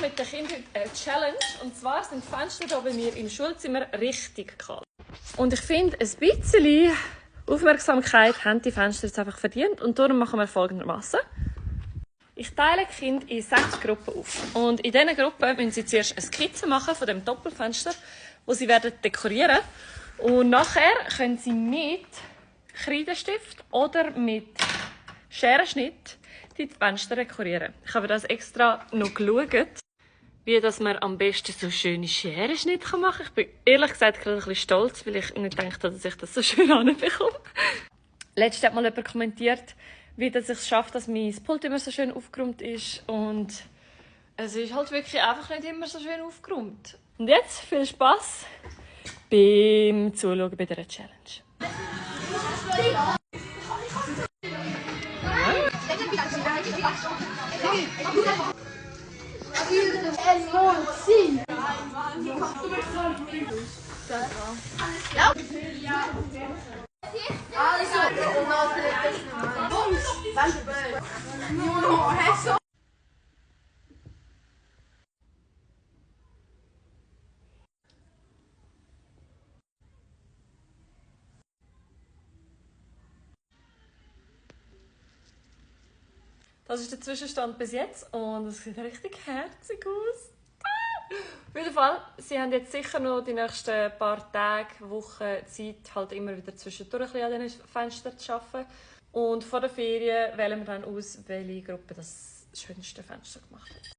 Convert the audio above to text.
mache mit den Kindern eine Challenge. Und zwar sind die Fenster hier bei mir im Schulzimmer richtig kalt. Und ich finde, ein bisschen Aufmerksamkeit haben die Fenster jetzt einfach verdient. Und darum machen wir folgendermaßen. Ich teile die Kinder in 6 Gruppen auf. Und in diesen Gruppen müssen sie zuerst eine Skizze machen von dem Doppelfenster, das sie dekorieren werden. Und nachher können sie mit Kreidestift oder mit Scherenschnitt die Fenster dekorieren. Ich habe das extra noch geschaut, wie dass man am besten so schöne Scherenschnitte machen kann. Ich bin ehrlich gesagt gerade ein bisschen stolz, weil ich nicht gedacht habe, dass ich das so schön hinbekomme. Letztens hat mal jemand kommentiert, wie dass ich es schaffe, dass mein Pult immer so schön aufgeräumt ist. Und es ist halt wirklich einfach nicht immer so schön aufgeräumt. Und jetzt viel Spass beim Zuschauen bei dieser Challenge. Das ist der Zwischenstand bis jetzt und es sieht richtig herzig aus. Auf jeden Fall, sie haben jetzt sicher noch die nächsten paar Tage, Wochen Zeit, halt immer wieder zwischendurch an diesen Fenstern zu arbeiten. Und vor der Ferien wählen wir dann aus, welche Gruppe das schönste Fenster gemacht hat.